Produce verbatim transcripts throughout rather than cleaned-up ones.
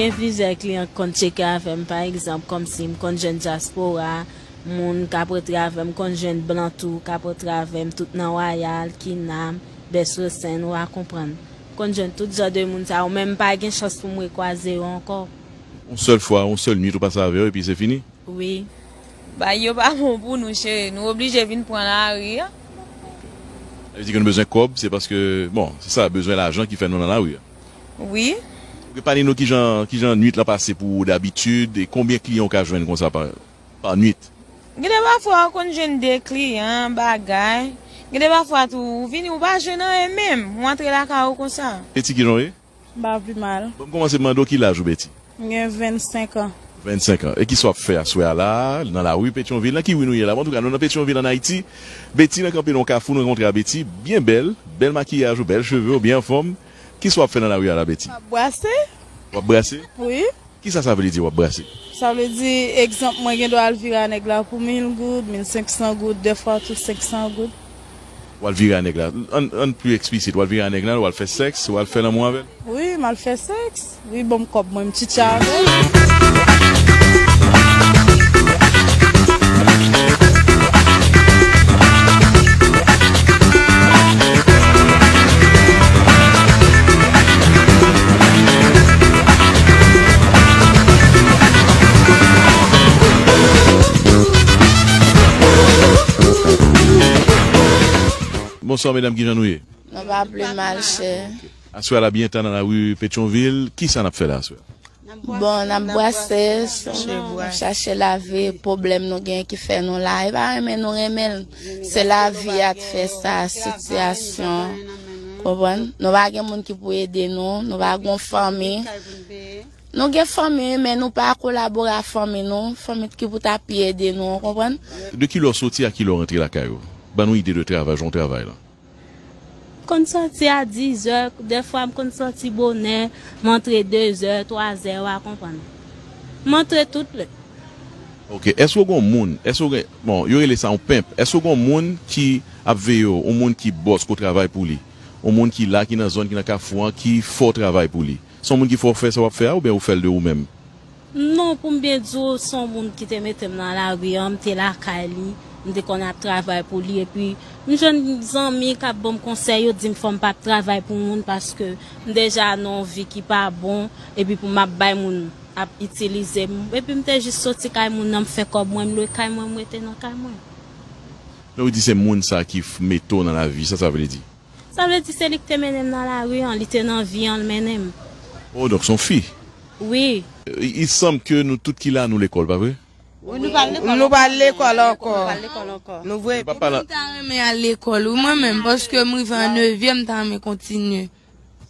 Gen plizyè kliyan k konn tcheke avè m, pa egzanp, kòmsi m konn jwenn dyaspora, moun k ap rantre avè m, konn jwenn blan tou k ap rantre avè m, tout nan Wayal, Kinam, Bès Western, ou a konprann. Konn jwenn tout jan de moun sa yo, men m pa gen chans pou m rekwaze yo ankò. Yon sèl fwa, yon sèl nwit ou pase avè yo, epi se fini? Wi. Bagay yo pa bon pou nou, cheri. Nou oblije vin pran lari a. Sa vle di ke nou bezwen kòb, se paske, bon, se sa, bezwen lajan ki fè nou nan lari a. Wi. Ou gen pale nou kijan, kijan nwit lan pase pou ou dabitid, e konbyen kliyan ou ka jwenn konsa pa, pa nwit? Gen de pafwa ou konn jwenn de kliyan, bagay. Gen de pafwa tou, ou vini, ou pa jwenn anyen menm, ou antre lakay ou konsa. Beti, kijan w ye? M pa pi mal. Bon, m kòmanse mande w ki laj ou, Beti? M gen vennsenk an. Vennsenk an. E kisa w ap fè aswè a la, nan lari Petyonvil? Nan ki ri nou ye la? Bon, antouka, nou nan Petyonvil, ann Ayiti. Beti nan kanpe nan yon kafou, nou rankontre a Beti, byen bèl, bèl makiyaj ou, bèl cheve w, byen anfòm. Kisa w ap fè nan lari a la, Beti? M ap brase. W ap brase? Wi. Kisa sa vle di, w ap brase? Sa vle di, egzanp, mwen gen dwa al vire a nèg la pou mil goud, mil senk san goud, dèfwa tou senk san goud. W al vire a nèg la. Ann, ann pli eksplisit, w al vire a nèg la, w al fè sèks, w al fè lanmou avè l? Wi, m al fè sèks. Wi, ban m kòb mwen, m tchitche avè l. Bonswa, medam, kijan nou ye? Nou pa pi mal, chè. Aswè a la byen ta nan lari Petyonvil, kisa n ap fè la aswè a? Bon, n ap brase, n ap chache lavi, pwoblèm nou gen ki fè nou la. E pa renmen nou renmen l, se lavi a k fè sa, sitiyasyon. Konprann? Nou pa gen moun ki pou ede nou, nou pa gen fanmi. Nou gen fanmi, men nou pa kolabore ak fanmi nou, fanmi ki pou ta pi ede nou, w konprann? De kilè w soti a kilè w rantre lakay ou? Ban nou ide de travay, jan w travay la. M konn sòti a dizè, dèfwa m konn sòti bonè, m antre dezè, twazè, w a konprann. M antre tout lè. Ok, èske w gen yon moun, èske w gen, bon, yo rele sa yon pimp, èske w gen yon moun ki ap veye w, yon moun ki bòs, ke w travay pou li, yon moun ki la, ki nan zòn, ki nan kafou an, ki fè w travay pou li? Se yon moun ki fè w fè sa w ap fè a, oubyen ou fè l de ou menm? Non, pou m byen di w, se yon moun ki te mete m nan lari an, m te lakay li, m te konn ap travay pou li, epi m jwenn zanmi k ap ban m konsèy, yo di m fò m p ap travay pou moun paske m deja nan yon vi ki pa bon, epi pou m ap bay moun ap itilize m, epi m te jis soti kay moun nan, m fè kòb mwen, m lwe kay mwen, m rete nan kay mwen. Lè w di se moun sa ki f-, mete w nan lavi, sa sa vle di? Sa vle di se li ki te mennen m nan lari an, li te nan vi an, l mennen m. Oh, donk se yon fi? Wi. I, i sanm ke nou tout ki la, nou lekòl, pa vre? Wi, nou pa al lekòl ankò. Nou pa al lekòl ankò. Nou pa al lekòl ankò. Nou vre. Nou pa pale. Mwen ta renmen al lekòl, wi, mwen menm, paske m rive an nevyèm, m ta renmen kontinye.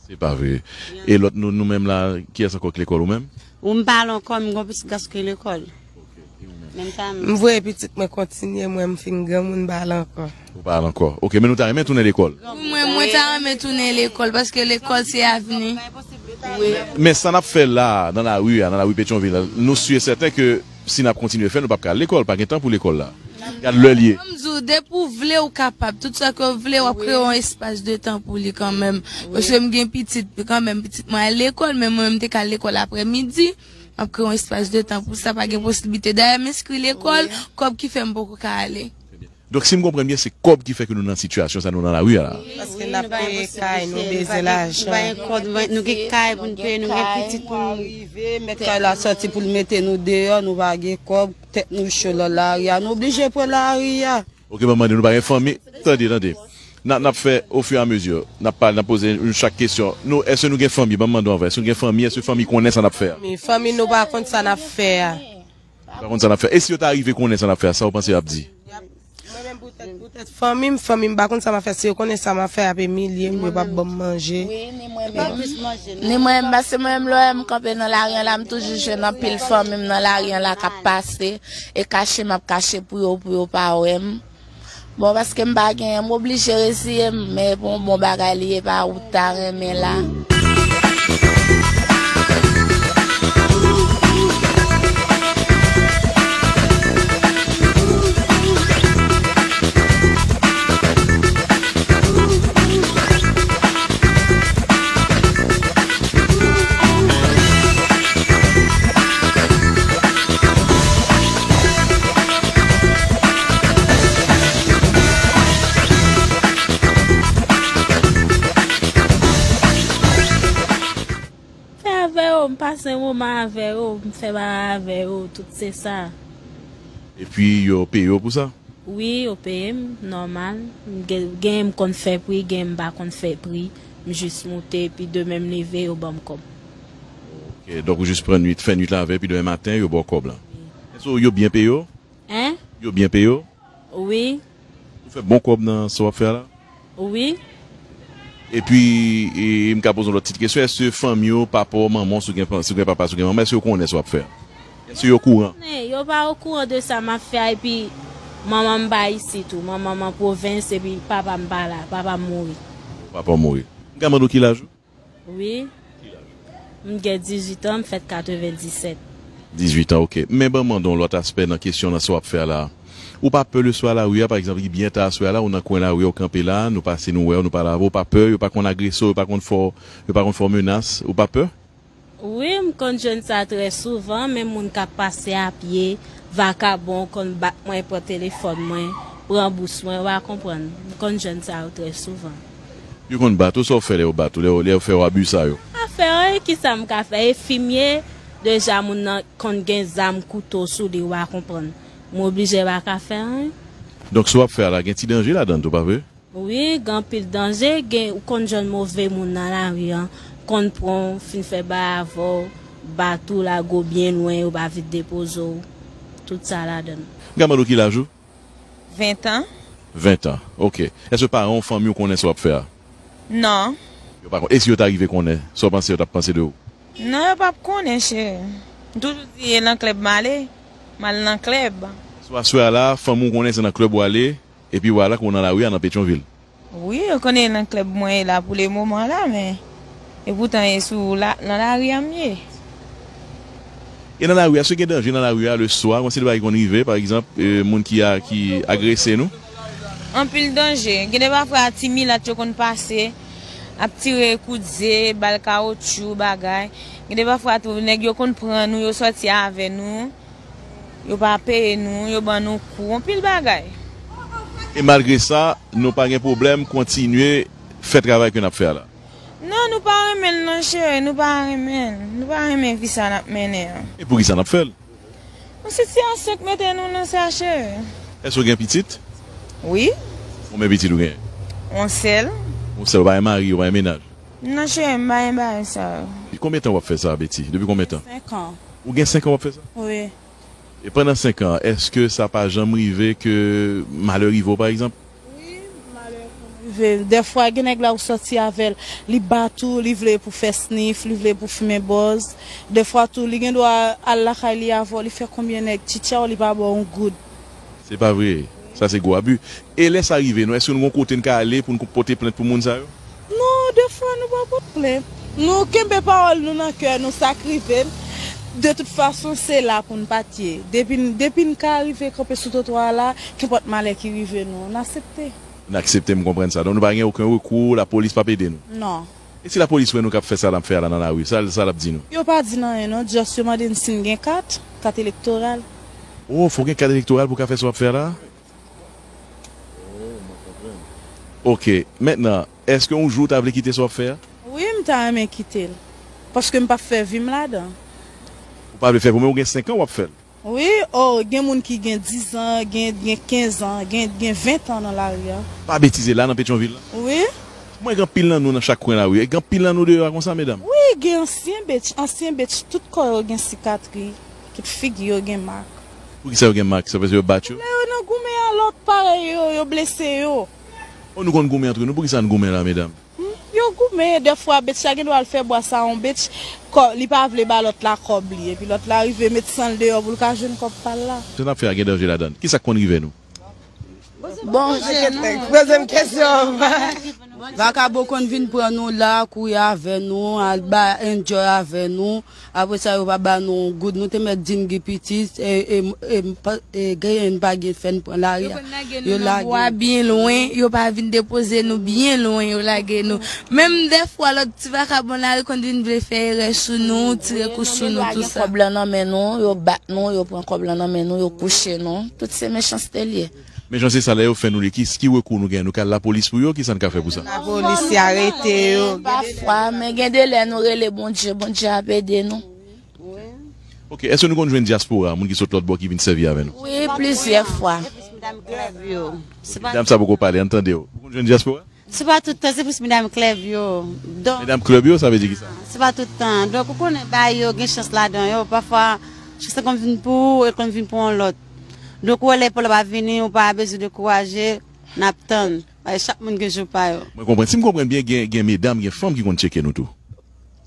Se pa vre. E lòt nou, nou menm la, kiyès ankò ki lekòl, ou menm? Ou m pa al ankò, m gon pitit gason ki lekòl. Ok, e ou menm? Men m ta renmen. M voye pitit mwen kontinye, mwen m fin granmoun, m pa al ankò. Ou pa al ankò. Ok, men nou ta renmen tounen lekòl? Mwen, mwen ta renmen tounen lekòl, paske lekòl se avni. Wi. Men sa n ap fè la, nan lari a, nan lari Petyonvil la, nou si e sèten ke si n ap kontinye fè, nou p ap ka al lekòl, pa gen tan pou lekòl la. Gad lè l ye. Kòm di w, depi w vle, ou kapab. Tout sa ke w vle, w ap kreye yon espas de tan pou li kanmenm. Paske m gen pitit, kanmenm, pitit mwen al lekòl, men mwen, m te ka al lekòl aprèmidi. M ap kreye yon espas de tan pou sa, pa gen posiblite. Dayè, m enskri lekòl, kòb ki fè m poko ka ale. Donk, si m konprann byen, se kòb ki fè ke nou nan sitiyasyon sa, nou nan lari a la. Paske n ap peye kay, nou bezwen lajan. Nou pa gen kòb, nou gen kay pou n peye, nou gen pitit pou n. Rive, mèt kay la sòti pou l mete nou deyò, nou pa gen kòb, tèt nou cho nan lari a, nou oblije pran lari a. Ok, ban m mande, nou pa gen fanmi? Tande, tande. N a, n ap fè ofiramizi. N ap pale, n ap poze nou chak kesyon. Nou, èske nou gen fanmi? Ban m mande w anvan. Èske nou gen fanmi? Èske fanmi konnen sa n ap fè a? Fanmi, fanmi nou pa konn sa n ap fè a. Pa konn sa n ap fè. E si yo ta rive konnen sa n ap fè a, sa w panse y ap di? Mwen menm poutèt, poutèt fanmi m, fanmi m pa konn sa m ap fè. Si yo konnen sa m ap fè, y ap imilye m, yo p ap ban m manje. Wi, ni mwen menm. Ni mwen menm, paske mwen menm, lè w wè m kanpe nan lari an la, m toujou jwenn anpil fanmi m nan lari an la k ap pase, e kache m ap kache pou yo, pou yo pa wè m. Bon, paske m pa genyen, m oblije reziye m, men pou yon bon bagay li ye, pa ou ta renmen la. M pase moman avè yo, m fè bagay avè yo, tout se sa. Epi yo peye w pou sa? Wi, yo peye m nòmal. M gen, gen m konn fè pri, gen m pa konn fè pri. M jis moute, epi demen m leve, yo ban m kòb. Ok, donk ou jis pran nwit, fè nwit la avè, epi demen maten, yo ba w kòb la. Èske yo byen peye w? Hein? Yo byen peye w? Wi, Ou fè bon kòb nan sa w ap fè a la? wi. Epi, e, m ka poze yon lòt ti kesyon. Èske fanmi w, papa w, manman w, si w gen, si w gen papa, si w gen manman, èske yo konnen sa w ap fè a? Èske yo okouran? Men, yo pa okouran de sa m ap fè a, epi manman m pa isi tou. Manman m an pwovens, epi papa m pa la, papa m mouri. Papa w mouri. M ka mande w ki laj ou? Wi. M gen dizuit an, m fèt katrevendisèt. Dizuit an, ok. Men ban m mande w lòt aspè nan kesyon nan sa w ap fè a la. Ou pa pè leswa lari a, pa egzanp, li byen ta aswè a la, ou nan kwen lari a, ou kanpe la, nou pase, nou wè w, nou pale avè w, ou pa pè, yo pa konn agrese w, yo pa konn fè w, yo pa konn fè w menas, ou pa pè? Wi, m konn jwenn sa trè souvan, menm moun k ap pase a pye, vakabon, konn bat mwen, pran telefòn mwen, pran bous mwen, w a konprann. M konn jwenn sa yo trè souvan. Yo konn bat ou, sa w fè lè yo bat ou, lè yo, lè yo fè w abi sa yo? Pa fè anyen, kisa m ka fè? Enfimye, deja moun nan konn gen zam, kouto sou li, w a konprann. M oblije pa ka fè anyen. Donk, sa w ap fè a la, gen ti danje ladan l tou, pa vre? Wi, gen anpil danje, gen, ou konn jwenn move moun nan lari an, konn pran w, fin fè bagay avè w, bat ou, lage w byen lwen, yo pa vin depoze w, tout sa ladan l. M ka mande w ki laj ou? Ven tan. Ven tan, ok. Èske paran w, fanmi w konnen sa w ap fè a? Non. Yo pa konnen. E si yo ta rive konnen, sa w panse yo t ap panse de ou? Non, yo p ap konnen, cheri. M toujou di e nan klèb m ale, m al nan klèb. So aswè a la, fanmi w konnen se nan klèb ou ale, epi w wè la ke w nan lari a nan Petyonvil. Wi, yo konnen e nan klèb mwen ye la pou le moman la, men epoutan e sou la, nan lari a m ye. E nan lari a, èske gen danje nan lari a leswa, kòmsi de bagay konn rive, pa egzanp, e, moun ki a, ki agrese nou? Anpil danje. Gen de pafwa ti milat yo konn pase, ap tire kout ze, bal kawotchou, bagay. Gen de pafwa tou, nèg yo konn pran nou, yo sòti avè nou. Yo pa peye nou, yo ban nou kou, anpil bagay. E malgre sa, nou pa gen pwoblèm kontinye fè travay ke n ap fè a la? Non, nou pa renmen l non, cheri, nou pa renmen l. Nou pa renmen vi sa n ap mennen an. E poukisa n ap fè l? Yon sitiyasyon k mete nou nan sa, cheri. Èske w gen pitit? Wi. Konbyen pitit ou genyen? Yon sèl. Yon sèl, ou pa gen mari, ou pa gen mennaj? Non, cheri, m pa gen bagay sa yo. Konbyen tan w ap fè sa, Betty? Depi konbyen tan? Senk an. Ou gen senk an w ap fè sa? Wi. E pandan senk an, èske sa pa janm rive ke malè rive w, pa egzanp? Wi, malè konn rive. Dèfwa, gen nèg la ou sòti avè l, li bat ou, li vle pou fè snif, li vle pou fimen bòz. Dèfwa tou, li gen dwa al lakay li avè w, li fè konbyen nèg tchitcha w, li pa ba w yon goud. Se pa vre. Sa se gwo abi. E lè sa rive nou, èske nou gon kote n ka ale pou n pote plent pou moun sa yo? Non, dèfwa nou pa pot plent. Nou kenbe pawòl nou nan kè nou, sa k rive n. De tout fason, se la pou n pa t ye. Depi n, depi n ka rive kanpe sou twotwa a la, kenpòt malè ki rive nou, n aksepte. N aksepte, m konprann sa. Donk nou pa gen okenn rekou, lapolis p ap ede nou? Non. E si lapolis wè nou k ap fè sa n ap fè a la nan lari, sa, sa l ap di nou? Yo pa di n anyen non, just yo mande n si n gen kat, kat elektoral. Oh, fò w gen kat elektoral pou w ka fè sa w ap fè a la? Ok, mentnan, èske yon jou w ta vle kite sa w ap fè a? Wi, m ta renmen kite l. Paske m p ap fè vi m ladan. Ou pa vle fè pou men ou gen senk an w ap fè l? Wi, oh, gen moun ki gen diz an, gen, gen kenz an, gen, gen ven an nan lari a. Pa betize la nan Petyonvil la? Wi. Mwen gen anpil nan nou nan chak kwen lari. E gen anpil nan nou deyò a konsa, medam? Wi, gen ansyen bèt, ansyen bèt, tout kò yo gen sikatri, tout figi yo gen mak. Poukisa yo gen mak? Se paske yo bat yo? Lè yo nan goumen a lòt parèy yo, yo blese yo. Oh, nou konn goumen antre nou. Poukisa n goumen la, medam? Yo goumen, dèfwa bèt sa gen dwa al fè bwa sa yon bèt, kò, li pa vle ba lòt la kòb li, epi lòt la rive met san l deyò pou l ka jwenn kòb pa l la. Sa n ap fè a gen danje ladan l? Kisa k konn rive nou? Bon, poze m kesyon. Vakabon konn vin pran nou la, kouri avè nou, al ba enjoy avè nou. Apre sa, yo pa ba nou yon goud. Nou te mèt di n gen pitit, e, e, e, pa- e, genyen n pa gen fè n pran lari a. Yo lage nou. Bwa byen lwen, yo pa vin depoze nou byen lwen, yo lage nou. Menm dèfwa, lòt ti vakabon lari konn vin vle fè erè sou nou, tire kou sou nou, tou sa. Kòb lan nan men nou, yo bat nou, yo pran kòb lan nan men nou, yo kouche nou. Tout se mechanste l ye. Men jan se sa, lè yo fè nou li, ki, ki rekou nou gen? Nou ka al lapolis pou yo, kisa n ka fè pou sa? Lapolis, y arete yo. Pafwa, men gen de lè nou rele Bondye, Bondye ap ede nou. Ok, èske nou konn jwenn dyaspora, moun ki sot lòt bò ki vin sèvi avè nou? Wi, plizyè fwa. Medam sa poko pale, ann tande yo. Ou konn jwenn dyaspora? Se pa tout tan, se plis medam klèb yo. Donk, medam klèb yo, sa vle di kisa? Se pa tout tan. Donk, ou konnen, bay yo gen chans ladan yo. Pafwa, chans la konn vin pou ou, e konn vin pou yon lòt. Donk, ou wè lè pa w ap vini, ou pa bezwen dekouraje, n ap tann. Bay chak moun gen jou pa yo. Mwen konprann. Si m konprann byen, gen, gen medam, gen fanm ki konn tcheke nou tou.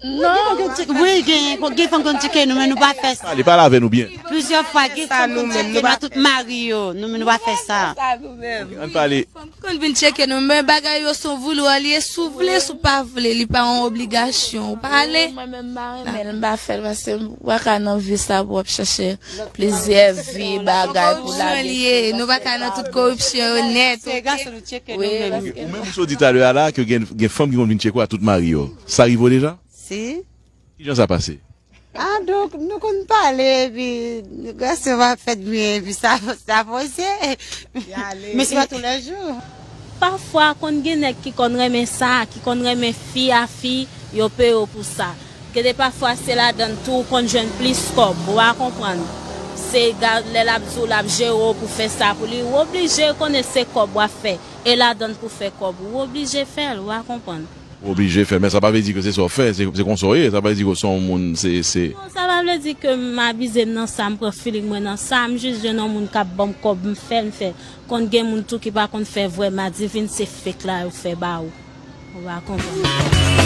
Non. Wi, gen, gen fanm konn tcheke nou, men nou pa fè sa. Pale, pale avè nou byen. Plizyè fwa, gen fanm konn tcheke nou, a tout mari yo. Nou, men nou pa fè sa. Ann pale. Fanm ki konn vin tcheke nou, men bagay yo se yon voulwa li ye, si w vle, si w pa vle, li pa yon obligasyon. Ou pa ale. Mwen menm, m pa renmen l, m pa fè l, paske w pa ka nan vi sa pou w ap chache plizyè vi, bagay pou lage. Nou pa ka nan tout koripsyon yo nèt. Wi, paske ou menm ou sot di talè a la ke gen, gen fanm ki konn vin tcheke w a tout mari yo. Sa rive w deja? Si. Kijan sa pase? Ah, donk, nou konn pale, epi, grasyon va fèt byen, epi sa, sa fòse. Men se pa toulèjou. Pafwa, konn gen nèg ki konn renmen sa, ki konn renmen fi a fi, yo peye w pou sa. Gen de pafwa, se ladann tou ou konn jwenn plis kòb, ou pa konprann. Se gad lè l ap di w l ap jere w pou fè sa pou li, ou oblije konnen se kòb w ap fè, e ladann pou fè kòb, ou oblije fè l, ou pa konprann. Ou oblije fè, men sa pa vle di ke se sa w fè, se, se konsa w ye, sa pa vle di ke w se yon moun, se, se. Non, sa pa vle di ke m abize m nan sa, m pran feeling mwen nan sa, m jis jwenn yon moun k ap ban m kòb, m fè, m fè. Konn gen moun tou ki pa konn fè vrè madivin, se fake la yo fè ba ou. Ou pa konprann.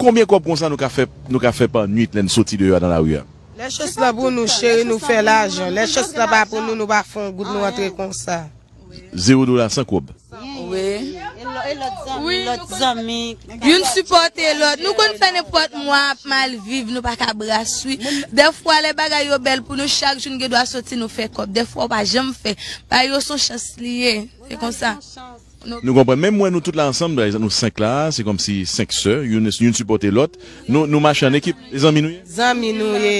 Konbyen kòb konsa nou ka fè, nou ka fè pa nwit lè n soti deyò a nan lari a? Lè chans lan pou nou, cheri, nou fè lajan. Lè chans lan pa pou nou, nou pa fè yon goud, nou antre konsa. Zewo dola san kòb. Wi. Wi. Youn sipòte lòt. Nou konn fè nenpòt mwa ap mal viv, nou pa ka bras wi. Dèfwa lè bagay yo bèl pou nou, chak jou n gen dwa soti, nou fè kòb. Dèfwa ou pa janm fè. Bagay yo se yon chans li ye. Se konsa. Nou konprann. Menm mwen, nou tout la ansanm, pa egzanp, nou senk la, se kòmsi senk sè, youn, youn sipòte lòt. Nou, nou mache an ekip, e zanmi nou ye? Zanmi nou ye.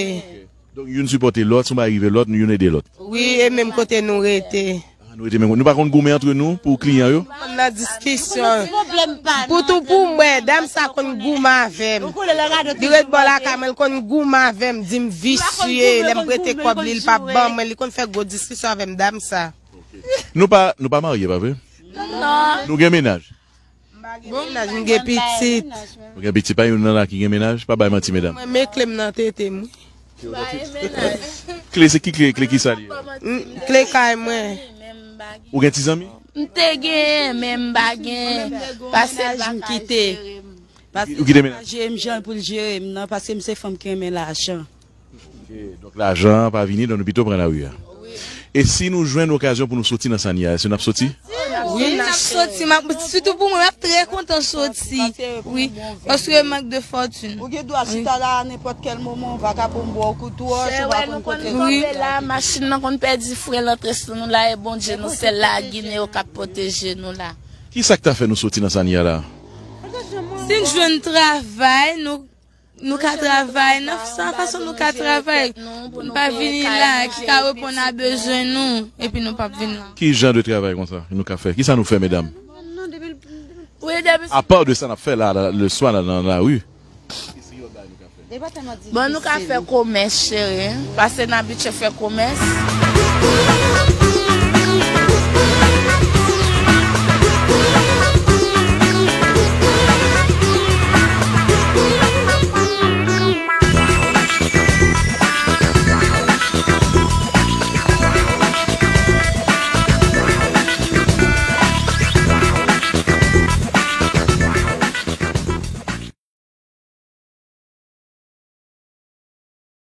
Donk, youn sipòte lòt, si yon bagay rive lòt, nou youn ede lòt. Wi, e menm kote nou rete. Ah, nou rete menm kote. Nou pa konn goumen antre nou pou kliyan yo? Nan diskisyon. Pou tou pou mwen, dam sa konn goumen avè m. Li ret bò lakay mwen, li konn goumen avè m, di m visye, lè m prete kòb li, li pa ban mwen, li konn fè gwo diskisyon avè m, dam sa. Nou pa, nou pa marye, pa vre? Non. Nou gen mennaj? M pa gen mennaj, m gen pitit. Ou gen pitit, pa youn nan la ki gen mennaj? Pa bay manti, medam. Mwen men kle m nan tete m, wi. Pa gen mennaj. Kle, se ki kle, kle ki sa li ye? M, kle kay mwen. Ou gen ti zanmi? M te gen, men m pa gen. Paske l pa ka jere m. Ou kite mennaj? Jere m jan pou l jere m nan, paske m se fanm ki renmen lajan. Ok, donk lajan an pa vini, donk nou pito pran lari a. E si nou jwenn okazyon pou nou soti nan sa n ye a, èske n ap soti? Wi, n ap soti. M ap, sitou pou mwen, m ap trè kontan soti. Wi, paske mank de fòtin. Ou gen dwa chita la a nenpòt kèl moman, ou pa ka pou m bò kou twò, ou pa konn kote. Wi. Machin nan konn pèdi fren l antre sou nou la, e Bondye nou sèl la, Ginen yo k ap pwoteje nou la. Ki sa k ta fè nou soti nan sa n ye a la? Si n jwenn travay, nou Nou ka travay nan sa fason nou ka travay. Nou pa vini la ki ka reponn a bezwen nou, epi nou p ap vin la. Ki jan de travay konsa nou ka fè? Kisa nou fè, medam? Apa de sa n ap fè la, la, le swa la, nan lari? Bon, nou ka fè komès, cheri, paske n abitye fè komès.